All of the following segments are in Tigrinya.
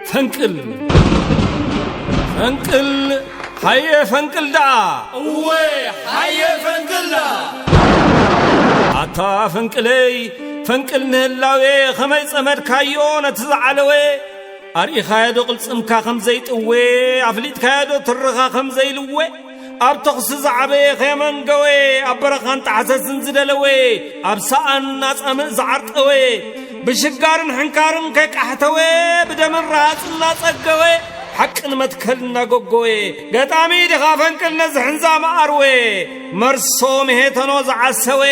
ፈንቅል፣ ፈንቅል፣ ሃየ ፈንቅል ደኣ። እወ፣ ሃየ ፈንቅል ደኣ። ኣታ ፈንቅለይ፣ ፈንቅል ንህላዌ፣ ኸመይ ጸመድካዮ ነቲ ዝዓለወ? ኣርኢኻዮ ዶ ቅልጽምካ ከም ዘይጥወ? ኣፍሊጥካዮ ዶ ትርኻ ከም ዘይልወ? ኣብ ተኹሲ ዝዓበየ ከየመንገወ፣ ኣብ በረኻን ጣሕሰስን ዝደለወ፣ ኣብ ሰኣን ናጻምእ ዝዓርጠወ፣ ብሽጋርን ሕንካርን ከይቃሕተወ፣ ብደምን ረሃጽን እናጸገወ፣ ሓቅን መትከል እናጎጎወ፣ ገጣሚ ዲኻ ፈንቅል ነዚ ሕንዛ መኣርወ፣ መርሶ ምሄተኖ ዝዓሰወ፣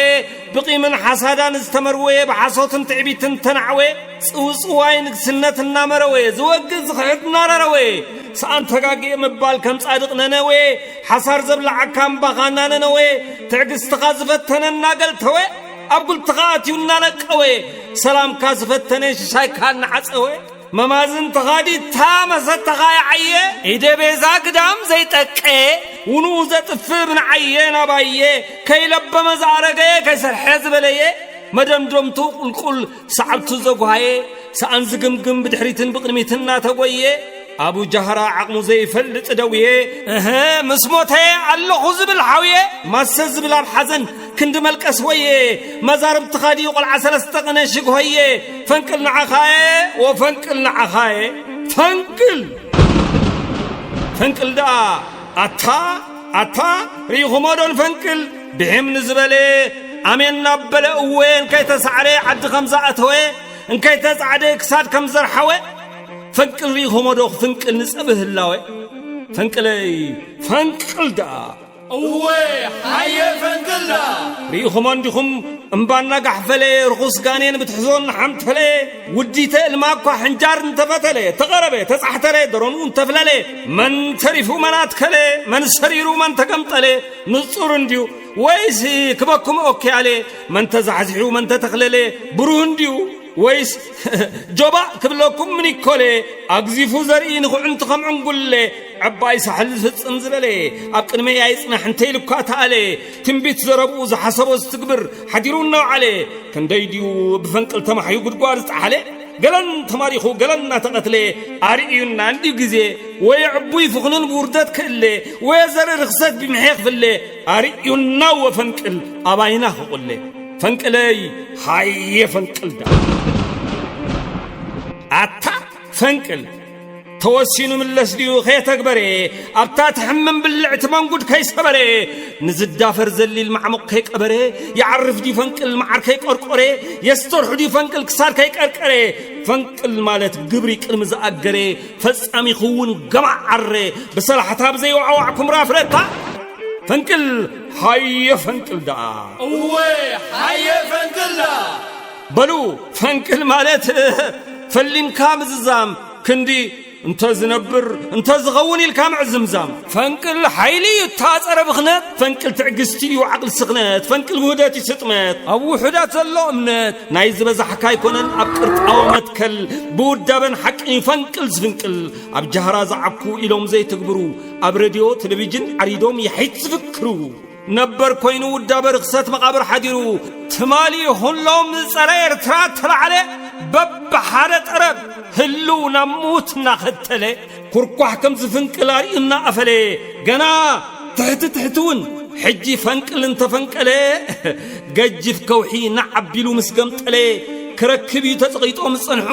ብቂምን ሓሳዳን ዝተመርወ፣ ብሓሶትን ትዕቢትን ተናዕወ፣ ጽውጽዋይ ንግስነት እናመረወ፣ ዝወግእ ዝኽሕድ እናረረወ፣ ሰኣን ተጋግየ ምባል ከም ጻድቕ ነነወ፣ ሓሳር ዘብልዓካ እምባኻ እናነነወ፣ ትዕግስትኻ ዝፈተነ እናገልተወ፣ ኣብ ጉልትኻ ኣትዩ እናነቀወ፣ ሰላምካ ዝፈተነ ሽሻይካ እናዓጸወ፣ መማዝን ተኻዲታ መሰተኻ ይዓየ፣ ኢደ ቤዛ ግዳም ዘይጠቀየ፣ ውንኡ ዘጥፍእ ብንዓየ ናባየ፣ ከይለበመ ዝኣረገየ፣ ከይሰርሐ ዝበለየ፣ መደምደምቱ ቁልቁል ሰዓብቱ ዘጓሃየ፣ ሰኣን ዝግምግም ብድሕሪትን ብቕድሚትን እናተጎየ፣ ኣቡ ጃህራ ዓቕሙ ዘይፈልጥ ደውየ፣ እህ፣ ምስ ሞተ ኣለኹ ዝብል ሓውየ፣ ማሰ ዝብል ኣብ ሓዘን ክንዲ መልቀስ ወየ፣ መዛርብትኻ ድዩ ቆልዓ ሰለስተ ቅነ ሽግ ሆየ፣ ፈንቅል ንዓኻየ፣ ወፈንቅል ንዓኻየ፣ ፈንቅል፣ ፈንቅል ደኣ፣ ኣታ፣ ኣታ፣ ርኢኹሞ ዶ ንፈንቅል፣ ብሕም ንዝበለ፣ ኣሜን እናበለ፣ እወ፣ እንከይተሳዕረ፣ ዓዲ ከም ዝኣተወ፣ እንከይተጻዕደ፣ ክሳድ ከም ዘርሓወ፣ ፈንቅል ርኢኹሞ ዶ፣ ፍንቅል ንጸብህ ህላወ፣ ፈንቅለይ፣ ፈንቅል ደኣ። እወ፣ ሃየ ፈንቅል ደኣ። ርኢኹሞ እንዲኹም እምባ እናጋሕፈለ፣ ርኹስ ጋኔን ብትሕዞ እናሓምተለ፣ ውዲተ እልማ እኳ ሕንጃር እንተፈተለ፣ ተቐረበ፣ ተጻሕተረ፣ ደሮኑ እንተፍለለ፣ መን ተሪፉ መን ኣትከለ፣ መን ሰሪሩ መን ተገምጠለ፣ ንጹር እንድዩ ወይስ ክበኩም ኦኪያለ፣ መን ተዛሕዚሑ መን ተተኽለለ፣ ብሩህ እንድዩ ወይስ ጆባእ ክብለኩም ምን ይኮለ፣ ኣግዚፉ ዘርኢ ንኹዕንቲ ከም ዕንጉለ፣ ዕባይ ሳሕል ዝፍጽም ዝበለ፣ ኣብ ቅድመይ ኣይጽናሕ እንተ ኢሉ እኳ ተኣለ፣ ትንቢት ዘረብኡ ዝሓሰቦ ዝትግብር ሓዲሩ እናውዓለ፣ ክንደይ ድዩ ብፈንቅል ተማሕዩ ጉድጓድ ዝጠሓለ፣ ገለን ተማሪኹ ገለን እናተቐትለ፣ ኣርእዩና እንድዩ ግዜ፣ ወየ ዕቡይ ፍኽንን ብውርደት ክእለ፣ ወየ ዘርኢ ርኽሰት ብምሔ ክፍለ፣ ኣርእዩና ወፈንቅል ኣባይና ክቑለ። ፈንቅለይ፣ ሃየ ፈንቅል ደኣ። ኣታ ፈንቅል፣ ተወሲኑ ምለስ ድዩ ከየተግበረ፣ ኣብታ ትሕምም ብልዕቲ መንጉድ ከይሰበረ፣ ንዝዳፈር ዘሊል ማዕሙቕ ከይቀበረ፣ ይዓርፍ ድዩ ፈንቅል መዓር ከይቆርቆረ፣ የስተርሑ ድዩ ፈንቅል ክሳድ ከይቀርቀረ፣ ፈንቅል ማለት ግብሪ ቅድሚ ዝኣገረ፣ ፈጻሚ ክውን ገማዕ ዓረ፣ ብሰላሕታ ብዘይዋዕዋዕ ኩምራ ፍረታ፣ ፈንቅል፣ ሃየ ፈንቅል ደኣ። እወ፣ ሃየ ፈንቅል ደኣ። በሉ፣ ፈንቅል ማለት ፈሊምካ ምዝዛም፣ ክንዲ እንተ ዝነብር እንተ ዝኸውን ኢልካ ምዕዝምዛም። ፈንቅል ሓይሊ እዩ እታ ጸረ ብኽነት። ፈንቅል ትዕግስቲ እዩ ዓቕሊ ስኽነት። ፈንቅል ውህደት እዩ ስጥመት። ኣብ ውሑዳት ዘሎ እምነት። ናይ ዝበዛሕካ ኣይኮነን ኣብ ቅርጣዊ መትከል። ብውዳበን ሓቅን እዩ ፈንቅል ዝፍንቅል። ኣብ ጃህራ ዝዓኩ ኢሎም ዘይትግብሩ። ኣብ ሬድዮ ቴሌቪዥን ዓሪዶም የሐይት ዝፍክሩ። ነበር ኮይኑ ውዳበ ርኽሰት መቓብር ሓዲሩ። ትማሊ ይኹን ሎም ዝጸረ ኤርትራ ተላዕለ። በብሓደ ጠረብ ህልው ናብ ምዉት እናኸተለ። ኩርኳሕ ከም ዝፍንቅል ኣርእዩ እናቐፈለ። ገና ትሕቲ ትሕቲ እውን ሕጂ ፈንቅል እንተፈንቀለ። ገጅፍ ከውሒ ናዕ ኣቢሉ ምስ ገምጠለ። ክረክብ እዩ ተጸቒጦም ዝጸንሑ።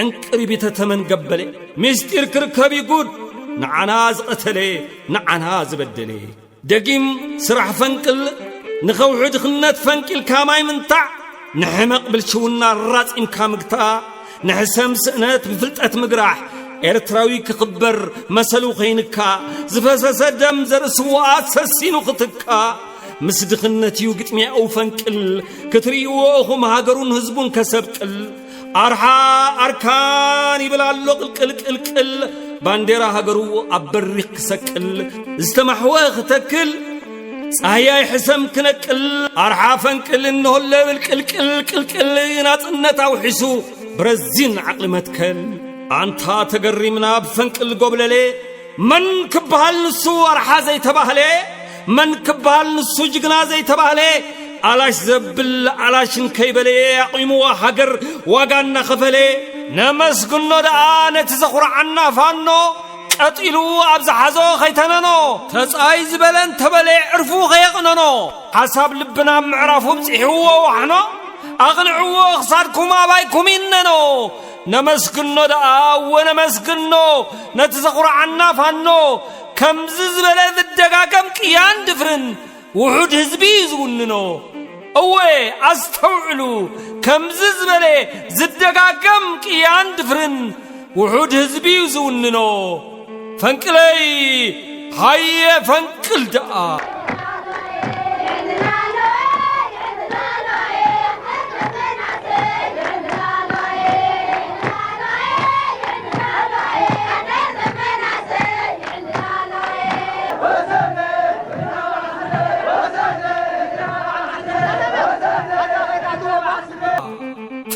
ዕንቅሪቢተ ተመን ገበለ። ምስጢር ክርከብ እዩ ጉድ። ንዓና ዝቐተለ፣ ንዓና ዝበደለ። ደጊም ስራሕ ፈንቅል፣ ንኸውሒ ድኽነት ፈንቂልካ ማይ ምንታዕ፣ ንሕመቕ ብልሽውና ራጺምካ ምግታእ፣ ንሕሰም ስእነት ብፍልጠት ምግራሕ፣ ኤርትራዊ ክኽበር መሰሉ ኮይንካ፣ ዝፈሰሰ ደም ዘርኢ ስዉኣት ሰሲኑ ክትካእ፣ ምስ ድኽነት እዩ ግጥሚያኡ ፈንቅል፣ ክትርእይዎ ኢኹም ሃገሩን ህዝቡን ከሰብቅል። ኣርሓ ኣርካን ይብል ኣሎ ቅልቅል ቅልቅል፣ ባንዴራ ሃገሩ ኣብ በሪኽ ክሰቅል፣ ዝተማሕወ ክተክል፣ ጻህያይ ሕሰም ክነቅል፣ ኣርሓ ፈንቅል እንሆለ ብል ቅልቅል ቅልቅል፣ ናጽነት ኣውሒሱ ብረዚን ዓቕሊ መትከል። ኣንታ ተገሪምና ብፈንቅል ጎብለለ፣ መን ክበሃል ንሱ ኣርሓ ዘይተባህለ? መን ክበሃል ንሱ ጅግና ዘይተባህለ? ኣላሽ ዘብል ኣላሽን ከይበለ ኣቑምዋ ሃገር ዋጋ እናኸፈለ። ነመስግኖ ደኣ ነቲ ዘኹርዓና ፋኖ፣ ቀጢሉ ኣብ ዝሓዞ ኸይተነኖ፣ ተጻይ ዝበለ እንተበለ ዕርፉ ኸየቕነኖ፣ ሓሳብ ልብና ኣብ ምዕራፉ ብጺሕዎ ዋሕኖ፣ ኣቕንዕዎ ክሳድኩም ኣባይኩም ይነኖ። ነመስግኖ ደኣ እወ ነመስግኖ ነቲ ዘኹርዓና ፋኖ፣ ከምዚ ዝበለ ዝደጋገም ቅያን ድፍርን ውሑድ ህዝቢ እዩ ዝውንኖ። እወ ኣስተውዕሉ፣ ከምዚ ዝበለ ዝደጋገም ቅያን ድፍርን ውሑድ ህዝቢ እዩ ዝውንኖ። ፈንቅለይ ሃየ ፈንቅል ደኣ።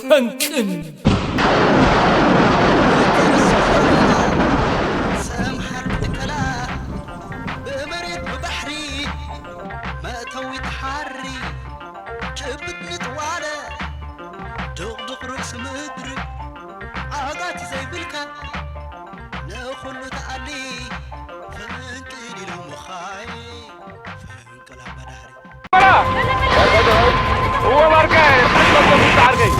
ፈንቅል። ሰምሓር ብትከላ ብመሬት ብባሕሪ መእተዊ ተሓሪ ጭብጥ ንጥዋለ ድቕድቕ ርእሲ ምድሪ ዓጋቲ ዘይብልካ ንኹሉ ተኣሊ ፈንቅል ኢሎምኻይ ፈንቅል ኣባዳህሪ። እወ ባርካ፣ ቀስ በል፣ ቀስ በል፣ ዓርከይ።